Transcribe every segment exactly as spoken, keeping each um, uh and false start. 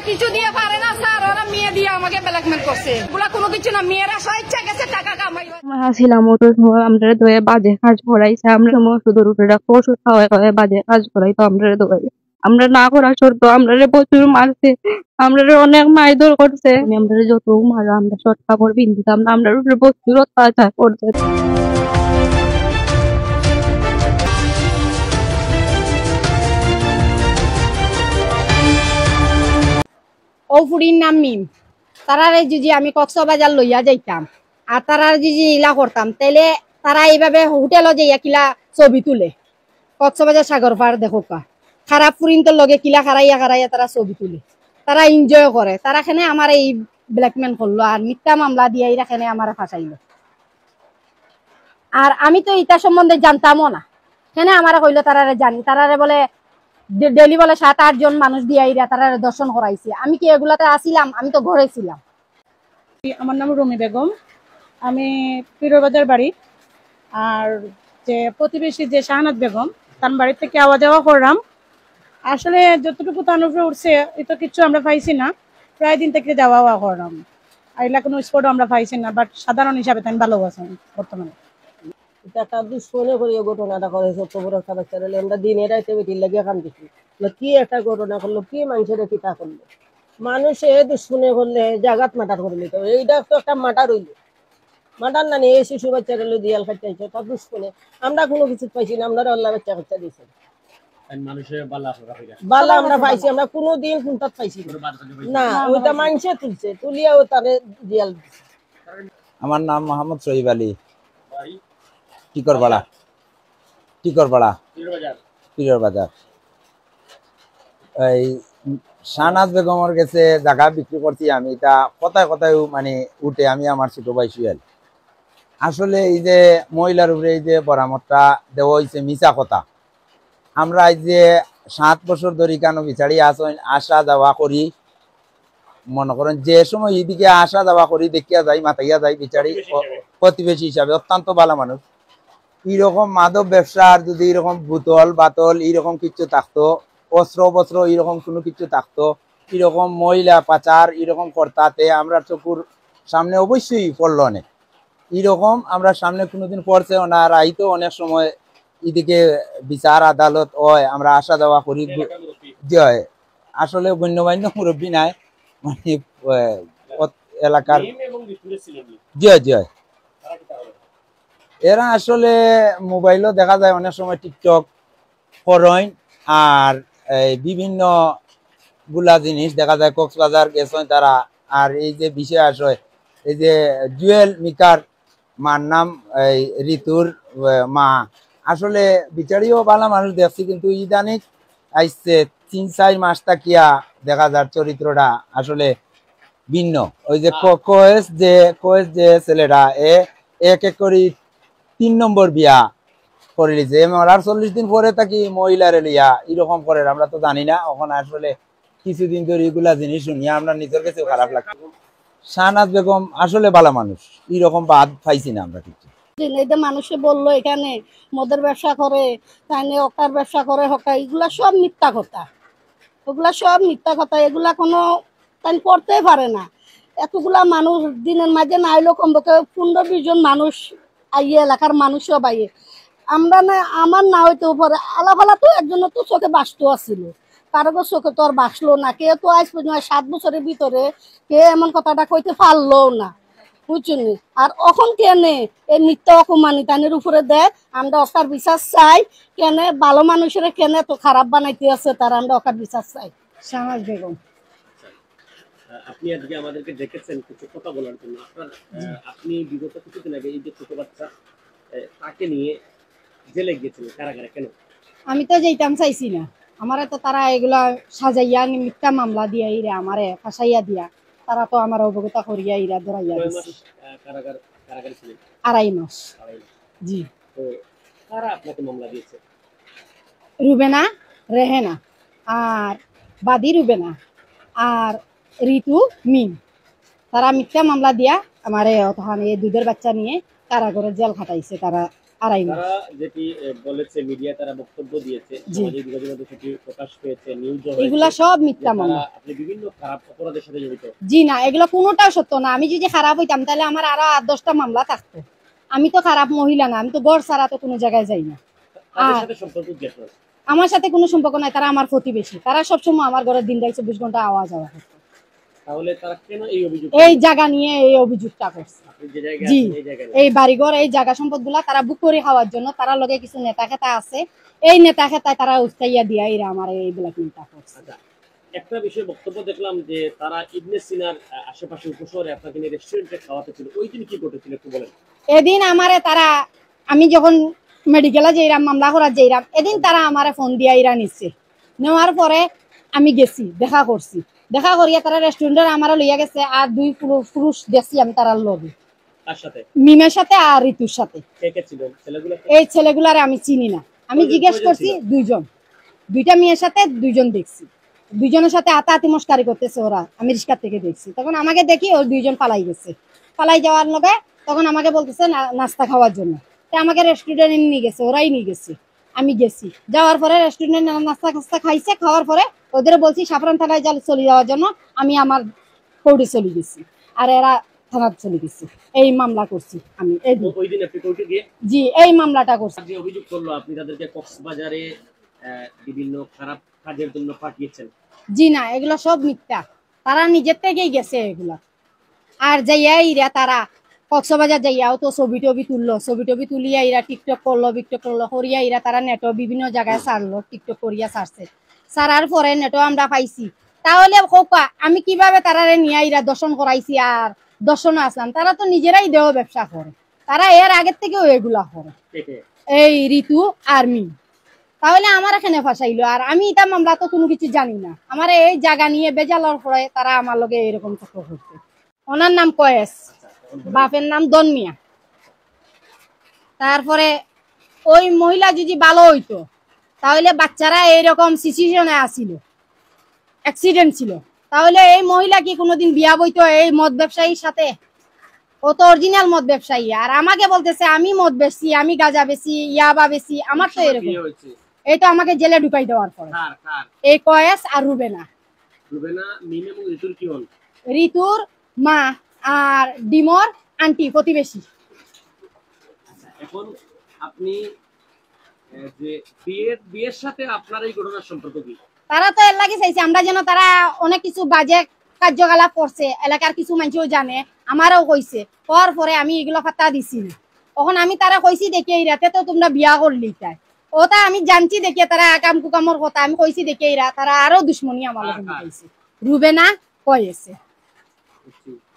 কিছু দিয়ে পারে না স্যার, ওরা মেয়ে দিয়ে আমাকে ব্ল্যাকমেল করছে। এগুলা কোনো কিছু না, মেয়েরা স্বেচ্ছা গেছে টাকা কামাই। আমরা আছিলাম অত সময়, আমরা ধরে বাজে কাজ করাইছে, আমরা সময় শুধু রুটি রাখতে ওষুধ খাওয়ায় খাওয়ায় বাজে কাজ করাই, তো আমরা ধরে আমরা না করা শর্ত আমরারে প্রচুর মারছে, আমরারে অনেক মারধর করছে। আমি আমরারে যত মারো আমরা শর্ট কাপড় পিন্দিতাম না, আমরার উপরে প্রচুর অত্যাচার করছে। ও ফুড়ির নাম মিম। তারারে যদি আমি কক্সবাজার লইয়া যাইতাম আর তারার যদি ইলা করতাম, তাইলে তারা এইভাবে হোটেলও যাইয়া কিলা ছবি তুলে, কক্সবাজার সাগর পার দেখোকা, খারাপ ফুরিন্তর লগে কিলা খারাইয়া খারাইয়া তারা ছবি তুলে, তারা এনজয় করে। তারা কেনে আমার এই ব্ল্যাকমেল করলো আর মিথ্যা মামলা দিয়া এরা কেনে আমার ফাঁসাইলো। আর আমি তো ইটা সম্বন্ধে জানতামও না, কেনে আমারে কইলো তারারে জানি, তারারে বলে ডে-, ডেইলি বলে সাত আট জন মানুষ দিয়া এরা তারারে দর্শন করাইছে। আমি কি এগুলাতে আসিলাম? আমি তো ঘরে ছিলাম। আমার নাম রুমি বেগম, আমি পীরবাজার বাড়ি। আর যে প্রতিবেশী যে শাহনাজ বেগম, তার বাড়ি থেকে আওয়া যাওয়া করলাম। আসলে যতটুকু তার উপরে উঠছে, এত কিছু আমরা পাইছি না, প্রায় দিন থেকে যাওয়া আওয়া করলাম। আর এলা কোনো স্পটও আমরা পাইছি না, বাট সাধারণ হিসাবে তাই ভালো আছেন বর্তমানে। এটা একটা দুশ্মনে করিয়া ঘটনাটা করেছে। অত বড় একটা বাচ্চা রইলে আমরা দিনে রাইতে বেটির লাগিয়া কান্দিছি। না, কি একটা ঘটনা করলো, কি মানুষের কিতা করলো? মানুষে দুশ্মনে করলে জাগাত মার্ডার করে নিত, এইটা তো একটা মার্ডার হইলো। মার্ডার না নিয়ে এই শিশু বাচ্চা রইলে দিয়াল খাইতে আইছে, তার দুশ্মনে। আমরা কোনো কিছু পাইছি না, আমরা আল্লাহ বাচ্চা কাচ্চা দিয়েছে। মানুষের বালা আপনারা হয়ে গেছে। বালা আমরা পাইছি, আমরা কোনো দিন কোনটা পাইছি না। কোনো বাদ কাজে হয়েছে। না, ওইটা মানুষে তুলছে, তুলিয়াও তারে দিয়াল দিছে। আমার নাম মোহাম্মদ শহীদ আলী, বাড়ি টিকরপাড়া, টিকরপাড়া, পীরবাজার। পীরর বাজার। এই শাহনাজ বেগমর গেছে জায়গা বিক্রি করছি আমি, তা কথায় কথায় মানে উঠে আমি আমার ছোট ভাই সুয়েল। আসলে এই যে মহিলার উপরে এই যে বরামতটা দেওয়া হয়েছে মিছা কথা, আমরা এই যে সাত বছর ধরে কেন বিচারি আসইন, আসা যাওয়া করি, মনে করেন যে সময় এদিকে আসা যাওয়া করি, দেখিয়া যাই, মাতাইয়া যাই বিচারি, ও, প্রতিবেশী হিসাবে অত্যন্ত ভালো মানুষ। এইরকম মাদক ব্যবসার যদি এরকম বোতল বাতল এরকম কিছু থাকতো, অস্ত্র বস্ত্র এরকম কোনো কিছু থাকতো, এরকম মহিলা পাচার এরকম করতাতে আমরা চকুর সামনে অবশ্যই পড়লো অনেক। এরকম আমরা সামনে কোনোদিন পড়ছে না, আর আইতো অনেক সময় এদিকে বিচার আদালত হয়, আমরা আসা যাওয়া করি। জি হয়, আসলে গণ্যমান্য মুরব্বী নাই, মানে আহ, অত- এলাকার। মিম এবং বিপুলের ছিল মিম। জি হয়, জি হয়। তারা কি তাহলে? এরা আসলে মোবাইলও দেখা যায় অনেক সময় টিকটক করইন, আর এই বিভিন্ন গুলা জিনিস দেখা যায় কক্সবাজার গেছইন তারা। আর এই যে বিষয় আসয়, এই যে জুয়েল মিকার মার নাম এই ঋতুর আহ, মা, আসলে বিচারিও ভালো মানুষ দেখছি, কিন্তু ইদানিং আইছে তিন চার মাস থাকিয়া দেখা যার চরিত্রটা আসলে ভিন্ন। ওই যে ক- কয়েস যে কয়েস যে ছেলেটা, এ এক এক করি তিন নম্বর বিয়া করে লিছে। এ মরার চল্লিশ দিন পরে থাকি মহিলারে লিয়া এরকম করে, আমরা তো জানি না। এখন আসলে কিছুদিন ধরে এগুলা জিনিস শুনিয়া আমরা নিজের কাছেও খারাপ লাগছে। শাহনাজ বেগম আসলে ভালো মানুষ, এরকম বাদ পাইছি না আমরা কিছু। দিন এই যে মানুষে বললো এখানে মদের ব্যবসা করে, তাই নিয়ে হকার ব্যবসা করে, হকার, এগুলা সব মিথ্যা কথা, ওগুলা সব মিথ্যা কথা, এগুলা কোনো তাই করতেই পারে না। এতগুলা মানুষ দিনের মাঝে না আইলেও কমপক্ষে পনেরো বিশ জন মানুষ আইয়ে, এলাকার মানুষ সব আইয়ে। আমরা না, আমার না হইতে পারে, আলাফালা তো একজনের তো চোখে বাসতো আছিল, কারো চোখে তো আর বাসলো না। কেউ তো আজ পর্যন্ত সাত বছরের ভিতরে কেউ এমন কথাটা কইতে পারলো না, বুঝছনি? আর অখন কেনে এই মিথ্যা অপমানিতানির উপরে দেয়, আমরা অকার বিচার চাই। কেনে ভালো মানুষের কেনে তো খারাপ বানাইতে আছে, তার আমরা অকার বিচার চাই। শাহনাজ বেগম। আহ, আপনি আজকে আমাদেরকে ডেকেছেন কিছু কথা বলার জন্য। আপনার আহ, আপনি বিগত কিছুদিন আগে এই যে ছোট বাচ্চা আহ, তাকে নিয়ে জেলে গিয়েছিলেন কারাগারে, কেন? আমি তো যেতাম চাইছি না, আমারে তো তারা এগুলা সাজাইয়া আনি মিথ্যা মামলা দিয়া ইরা আমারে ফাঁসাইয়া দিয়া, তারা তো আমার অবগত করিয়া ইরা ধরাইয়া কয় দিছে। মাস আহ, কারাগার কারাগারে ছিলেন? আড়াই মাস। আড়াই মাস। জি। তো কারা আপনাকে মামলা দিয়েছে? রুবেনা, রেহেনা, আর বাদী রুবেনা, আর ঋতু, মিম, তারা মিথ্যা মামলা দিয়া আমারে অতখান এই দুধের বাচ্চা নিয়ে কারাগারে জেল খাটাইছে তারা। আড়াই মাস। তারা যেটি এ, বলেছে, মিডিয়া তারা বক্তব্য দিয়েছে, জি। সামাজিক যোগাযোগ মাধ্যমে সেটি প্রকাশ পেয়েছে, নিউজও এগুলা হয়েছে সব যে মিথ্যা তারা মামলা। আপনি বিভিন্ন খারাপ অপরাধের সাথে জড়িত। জি না, এগুলা কোনোটাও সত্য না। আমি যদি খারাপ হইতাম, তাহলে আমার আরো আট দশটা মামলা থাকতো। আমি তো খারাপ মহিলা না, আমি তো ঘর ছাড়া তো কোনো জায়গায় যাই না। তাদের আর- সাথে সম্পর্ক কি আপনার? আমার সাথে কোনো সম্পর্ক নাই, তারা আমার প্রতিবেশী। তারা সবসময় আমার ঘরের দিন রাত চব্বিশ ঘন্টা আওয়া যাওয়া করতো। তাহলে তারা কেন এই অভিযোগ? এই জায়গা নিয়ে এই অভিযোগটা করছে। আপনি যে জায়গায় জি। আছেন, এই জায়গা নিয়ে? এই বাড়িঘর, এই জায়গা সম্পদগুলা তারা বুক করে খাওয়ার জন্য তারা লগে কিছু নেতা খেতা আছে, এই নেতা খেতায় তারা উস্কাইয়া দিয়া এরা আমার এই ব্ল্যাকমেলটা করছে। আচ্ছা, একটা বিষয়ে বক্তব্য দেখলাম যে তারা ইবনে সিনার আহ, আশেপাশে উপশহরে আপনাকে নিয়ে রেস্টুরেন্টে খাওয়াতে ছিল, ওই দিন কি ঘটেছিল একটু বলেন। এদিন আমারে তারা, আমি যখন মেডিকেলে যাইরাম, মামলা করার যাইরাম, এদিন তারা আমারে ফোন দিয়া ইরা নিচ্ছে। নেওয়ার পরে আমি গেছি, দেখা করছি। দেখা করিয়া তারা রেস্টুরেন্টে আমারে লইয়া গেছে, আর দুই পুরু- পুরুষ গেছি আমি তারার লগে, তার সাথে মিমের সাথে আর ঋতুর সাথে। কে কে ছিল ছেলেগুলো? এই ছেলেগুলারে আমি চিনি না। আমি কয়জন- জিজ্ঞেস কয়জন করছি ছিল? দুইজন, দুইটা মেয়ের সাথে দুইজন দেখছি। দুইজনের সাথে আতাআতি মস্কারি করতেছে ওরা, আমি রিক্সা থেকে দেখছি। তখন আমাকে দেখি ওর দুইজন পালাই গেছে, পালাই যাওয়ার লগে তখন আমাকে বলতেছে না- নাস্তা খাওয়ার জন্য। তো আমাকে রেস্টুরেন্টে নিয়ে গেছে, ওরাই নিয়ে গেছে। আমি গেছি, যাওয়ার পরে রেস্টুরেন্টে না- নাস্তা টাস্তা খাইছে, খাওয়ার পরে ওদের বলছি সাফরান থানায় যা- চলে যাওয়ার জন্য। আমি আমার কোর্টে চলে গেছি, আর এরা থানাত চলে গেছে। এই মামলা করছি আমি এই দিন। ও- ওই দিন আপনি কোর্টে গিয়ে জি, এই মামলাটা করছি। যে অভিযোগ করলো আপনি তাদেরকে কক্সবাজারে আহ, বিভিন্ন খারাপ কাজের জন্য পাঠিয়েছেন। জি না, এগুলা সব মিথ্যা। তারা নিজের থেকেই গেছে এগুলা। আর যাইয়া ইরা তারা কক্সবাজার যাইয়াও তো ছবি টবি তুললো, ছবি টবি তুলিয়া ইরা টিকটক করলো, বিকটক করলো, করিয়া ইরা তারা নেটো বিভিন্ন জায়গায় ছাড়লো, টিকটক করিয়া ছাড়ছে। ছাড়ার পরে নেটো আমরা পাইছি। তাহলে কউক্কা, আমি কিভাবে তারারে নিয়া ইরা দর্শন করাইছি আর দর্শন আসলাম? তারা তো নিজেরাই দেহ ব্যবসা করে, তারা এর আগের থেকেও এগুলা করে। কে কে? এই ঋতু আর মিম। তাহলে আমার এখানে ফাঁসাইলো, আর আমি এটা মামলা তো কোনো কিছু জানি না। আমার এই জায়গা নিয়ে বেজালর পরে তারা আমার লগে এরকম চক্র করছে। ওনার নাম কয়েস, বাপের নাম দন মিয়া। তারপরে ওই মহিলা যদি ভালো হইতো, তাহলে বাচ্চারা এইরকম সিচুয়েশনে আসিল, অ্যাক্সিডেন্ট ছিল, তাহলে এই মহিলা কি কোনোদিন বিয়া বইতো এই মদ ব্যবসায়ীর সাথে? ও তো অরিজিনাল মদ ব্যবসায়ী, আর আমাকে বলতেছে আমি মদ বেচছি, আমি গাঁজা বেচি, ইয়াবা বেচি। আমার তো এরকম। বিয়ে হয়েছে? এই তো আমাকে জেলে ঢুকাই দেওয়ার পরে। কার কার? এই কয়েস আর রুবেনা। রুবেনা মিম এবং ঋতুর কি হন? ঋতুর মা আর ডিমর আন্টি, প্রতিবেশী। আচ্ছা, এখন আপনি আহ, যে বিয়ের বিয়ের সাথে আপনার এই ঘটনার সম্পর্ক কি? তারা তো এর লাগি চাইছে আমরা যেন, তারা অনেক কিছু বাজে কার্যকলাপ করছে, এলাকার কিছু মানুষও জানে, আমারও কইছে। কওয়ার পরে আমি এগুলো পাত্তা দিছি না। এখন আমি তারা কইছি দেখে ইরাতে তো তোমরা বিয়া করলি তাই, ওটা আমি জানছি দেখে তারা আকাম কুকামর কথা আমি কইছি দেখে ইরা তারা আরো দুশ্মনী আমার লগে মিটাইছে। রুবেনা কয়েসে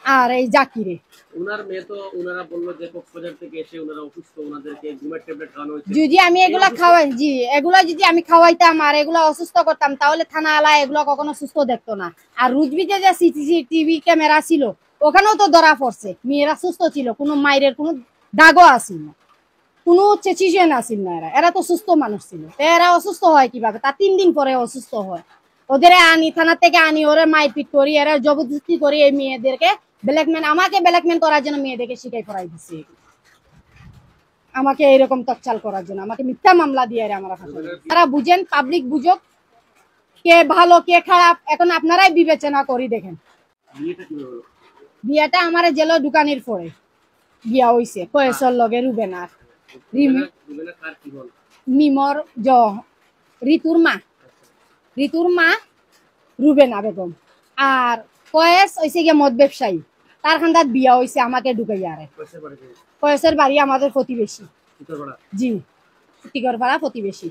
আর এই জাকিরে। ওনার মেয়ে তো, ওনারা বললো যে কক্সবাজার থেকে এসে ওনারা অসুস্থ, ওনাদেরকে ঘুমের ট্যাবলেট খাওয়ানো হয়েছে। যদি আমি এগুলা খাওয়াই, জি, এগুলা যদি আমি খাওয়াইতাম আর এগুলা অসুস্থ করতাম, তাহলে থানা আলা এগুলা কখনো সুস্থ দেখতো না। আর রুজবিজে যে সিসিটিভি ক্যামেরা ছিল, ওখানেও তো ধরা পড়ছে, মেয়েরা সুস্থ ছিল, কোনো মাইরের কোনো দাগও আসিল না, কোনো চেচিজেন আসিল না। এরা এরা তো সুস্থ মানুষ ছিল, তো এরা অসুস্থ হয় কিভাবে? তার তিন দিন পরে অসুস্থ হয়। ওদের আনি, থানা থেকে আনি, ওরা মারপিট করি, এরা জবরদস্তি করি এই মেয়েদেরকে ব্ল্যাকমেল, আমাকে ব্ল্যাকমেল করার জন্য মেয়েদেরকে শিখাই পড়াই দিছে, আমাকে এরকম তকচাল করার জন্য, আমাকে মিথ্যা মামলা দিয়ে এরা আমরা ফাঁসাই দিছে। তারা বুঝেন, পাবলিক বুঝুক, কে ভালো কে খারাপ, এখন আপনারাই বিবেচনা করি দেখেন। বিয়েটা কিভাবে হলো? বিয়াটা আমার জেলো ঢুকানির পরে বিয়া হইছে কয়েসর লগে রুবেনার। রিমি- রুবেনা কার কি হন? মিমর জ ঋতুর মা, ঋতুর মা রুবেনা বেগম। আর কয়েস হইছে গিয়া মদ ব্যবসায়ী, তার খান্দাত বিয়া হইছে আমাকে ঢুকাইয়া আরে। কয়েসের বাড়ি থেকে? কয়েসের বাড়ি আমাদের প্রতিবেশী। উত্তরপাড়া? জি, টিকরপাড়া প্রতিবেশী।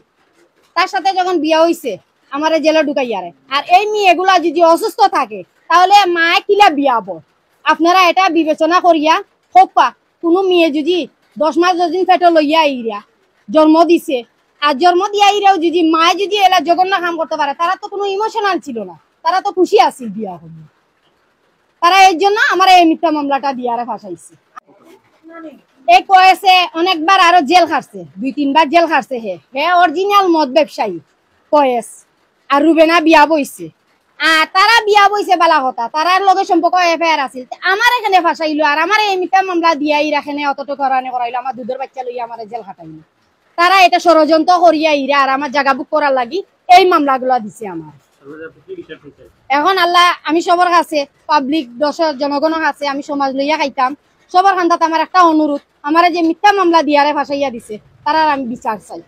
তার সাথে যখন বিয়া হইছে, আমারে জেলো ঢুকাইয়ারে। আর এই মেয়েগুলা যদি অসুস্থ থাকে, তাহলে মায়ে কিলা বিয়াবো? আপনারা এটা বিবেচনা করিয়া কউক্কা, কোনো মেয়ে যদি দশ মাস দশ দিন পেটো লইয়া আইরা জন্ম দিছে, আর জন্ম দিয়া আইরাও যদি মায়ে যদি এলা জঘন্য কাম করতে পারে, তারা তো কোনো ইমোশনাল ছিল না, তারা তো খুশি আছিল বিয়া করিয়া। তারা এর জন্য আমার এই মিথ্যা মামলাটা দিয়ারে ফাঁসাইছে। এই কয়েসে অনেকবার আরো জেল খাটছে, দুই তিনবার জেল খাটছে হে। হে অরিজিনাল মদ ব্যবসায়ী কয়েস। আর রুবেনা বিয়া বইছে। আর তারা বিয়া বইছে বালা কথা, তারার লগে সম্পর্ক এফআইআর আছিল, তে আমার এখানে ফাঁসাইলো, আর আমার এই মিথ্যা মামলা দিয়া ইরা এখানে অতটুকু হরানি করাইলো, আমার দুধর বাচ্চা লইয়া আমার জেল খাটাইলো। তারা এটা ষড়যন্ত্র করিয়া ইরা আর আমার জায়গা বুক করার লাগি এই মামলাগুলা দিছে আমার। এখন আল্লাহ, আমি সবার কাছে, পাবলিক, দর্শক, জনগণের কাছে আমি সমাজ লইয়া খাইতাম, সবার কান্দাত আমার একটা অনুরোধ, আমারে যে মিথ্যা মামলা দিয়ারে ফাঁসাইয়া দিছে, তারার আমি বিচার চাই।